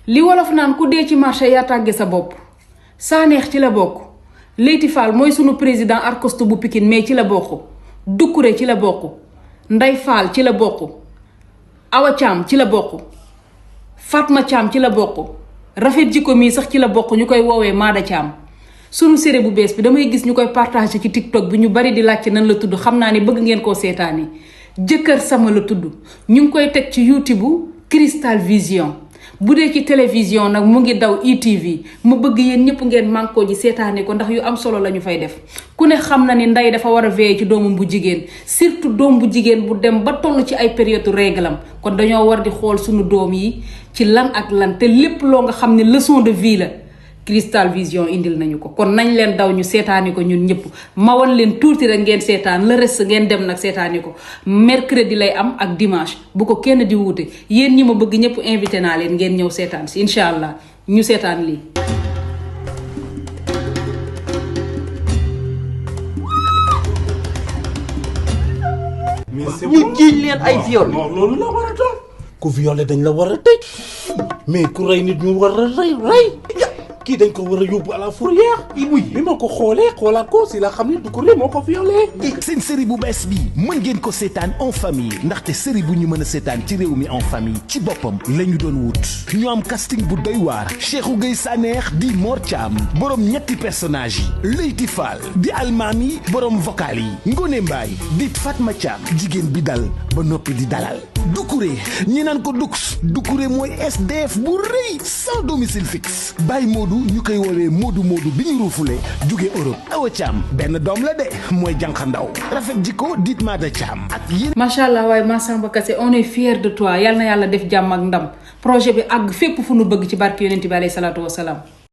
li wolof naan ku dee ci marché yaa tàgge sa bopp Sanekh ci la bokk Leyti Fall mooy sunu président arcoste bu Pikine mais ci la bokk Doucouré ci la bokk Ndeye Fall ci la bokk Awa Thiam ci la bokk Fatma Thiam ci la bokk Rafet Jikko mii sax ci la bokk ñu koy woowee Maada Thiam sunu série bu bees bi damay gis ñu koy partagé ci TikTok bi ñu bari di laajte nan la tudd xam naa ne bëgg ngeen koo seetaani jëkkër sama la tudd ñu ngi koy teg ci YouTube Crystal Vision bu dee ci télévision nag mu ngi daw ITV ma bëgg yéen ñëpp ngeen mànkoo ji seetaani ko ndax yu am solo la ñu fay def ku ne xam na ni ndey dafa war a veiller ci doomam bu jigéen surtout doom bu jigéen bu dem ba toll ci ay période réglam kon dañoo war di xool suñu doom yi ci lan ak lan te lépp loo nga xam ne leçon de vie la Crystal Vision indil nañu ko kon nañ leen daw ñu seetaani ko ñun ñëpp ma wan leen tuuti rek ngeen seetaan le reste ngeen dem nag seetaani ko mercredi lay am ak dimanche bu ko kenn di wuute yéen ñi ma bëgg ñëpp invité naa leen ngeen ñëw seetaan si incha allah ñu seetaan lii. ñu jiiñ leen ay viol. non loolu la war a doon. ku violé dañ la war a tëj mais ku rey nit ñu war a rey. kii dañ ko war a yóbbu à la fourrière. bi ma ko xoolee xoolaat ko si la xam ne Doucouré moo ko violé. seen série bu bees bi mën ngeen ko seetaan en famille ndaxte série bu ñu mën a seetaan ci réew mi en famille ci boppam la ñu doon wut. ñu am casting bu doy waar Cheikhou Gueye Sanekh di Mor Thiam borom ñetti personnage yi Leyti Fall di Almami borom vocal yi Ngone Mbaye di Fatma Thiam jigéen bi dal ba noppi di dalal. Doucouré ñi naan ko Doucouré mooy SDF bu rëy sans domicile fixe Baye Modou ñu koy woowee Modou bi ñu ruufule jóge Europe Awa Thiam benn doom la de mooy jànq ndaw Rafet Jikko dit Maada Thiam ak yéen. macha allah waaye Massamba Kassé on est fier de toi yal na yàlla def jàmm ak ndam projet bi àgg fépp fu nu bëgg ci barke yonent bi alayhi salaatu wa salaam.